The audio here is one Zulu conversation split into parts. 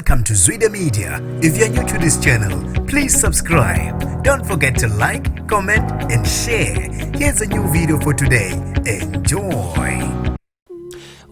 Welcome to Zwida Media. If you're new to this channel, please subscribe. Don't forget to like, comment, and share. Here's a new video for today. Enjoy.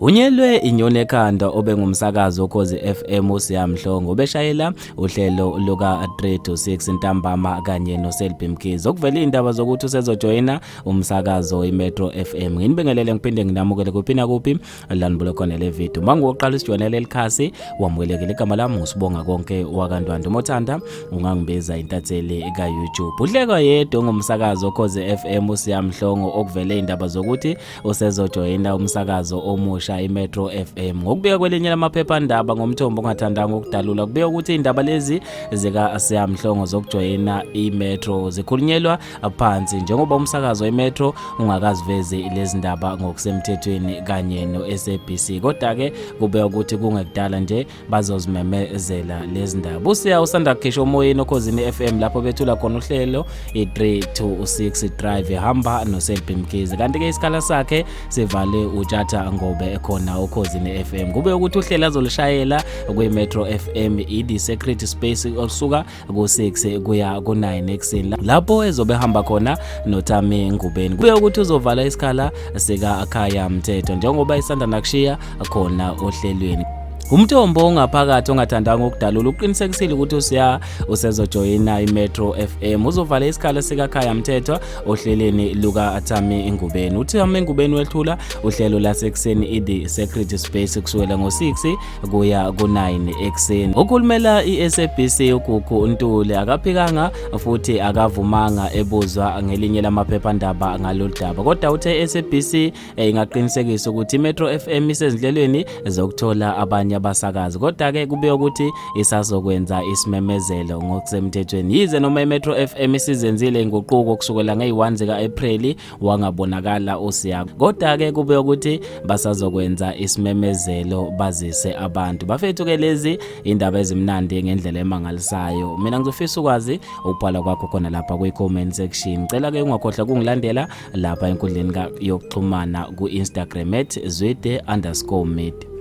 Unyelwe inyoni ekhanda obengumsakazi woKhozi FM uSiya Mhlongo obeshayela uhlelo luka 3 to 6 ntambama kanye noSelby Mkhize. Okuvela indaba zokuthi usezojoyina umsakazo iMetro FM. Nginibingelele ngiphinde nginamukele kuphi nakuphi la nibuke khona le video. Uma ngoqala usijoyina leli khasi wamukelekile, igama lami nguSibonga Konke wakaNdwandwe. Uma uthanda ungangibiza intatheli ka-YouTube. Uhlekwa yedwa ngumsakazo Khozi FM uSiya Mhlongo okuvele indaba zokuthi usezojoyina umsakazo omusha iMetro FM. Ngokubika kwelinye lamaphephandaba ngomthombo ongathandanga ukudalula, kubika ukuthi indaba lezi zika Siya Mhlongo zokujoyina iMetro zikhulunyelwa phansi njengoba umsakazo iMetro ungakazivezi lezi ndaba ngokusemthethweni kanye no-SABC. Kodwa-ke kubeka ukuthi kungekudala nje bazozimemezela lezi ndaba. USiya usanda kukhishwa omoyeni oKhozini FM lapho bethula khona uhlelo i-326 Drive ehamba noSelby Mkhize, kanti-ke isikhala sakhe sivale uTshatha Ngobe ekhona oKhozini FM. Kube ukuthi uhlelo azolushayela kwi-Metro FM i-The Secret Space olusuka ku-6 kuya ku-9 ekuseni lapho ezobe ehamba khona noThami Ngubeni. Kube ukuthi uzovala isikhala sika-Khaya Mthetho njengoba isanda nakushiya khona ohlelweni. Umthombo ongaphakathi ongathandanga ukudalula uqinisekisile ukuthi uSiya usezojoyina iMetro FM, uzovala isikhala sikaKhaya Mthethwa ohlelweni luka-Thami Ngubeni. UThami Ngubeni wethula uhlelo lasekuseni i-The Secret Space kusukela ngo-6 kuya ku-9 ekuseni. Okhulumela i-SABC uGugu Ntuli akaphikanga futhi akavumanga ebuzwa ngelinye lamaphephandaba ngalolu daba, kodwa uthe i-SABC ingaqinisekisa ukuthi iMetro FM isezinhlelweni zokuthola abanye abasakazi, kodwa-ke kube ukuthi isazokwenza isimemezelo ngokusemthethweni. Yize noma iMetro FM isizenzile inguquko kusukela ngeyi-1 zika-Ephreli wangabonakala uSiya, kodwa-ke kube ukuthi basazokwenza isimemezelo bazise abantu. Bafethu-ke, lezi indaba ezimnandi ngendlela emangalisayo. Mina ngizofisa ukwazi ukubhala kwakho khona lapha kwi-comment section. Cela-ke ungakhohlwa kungilandela lapha enkundleni yokuxhumana ku-Instagram @zwide_media.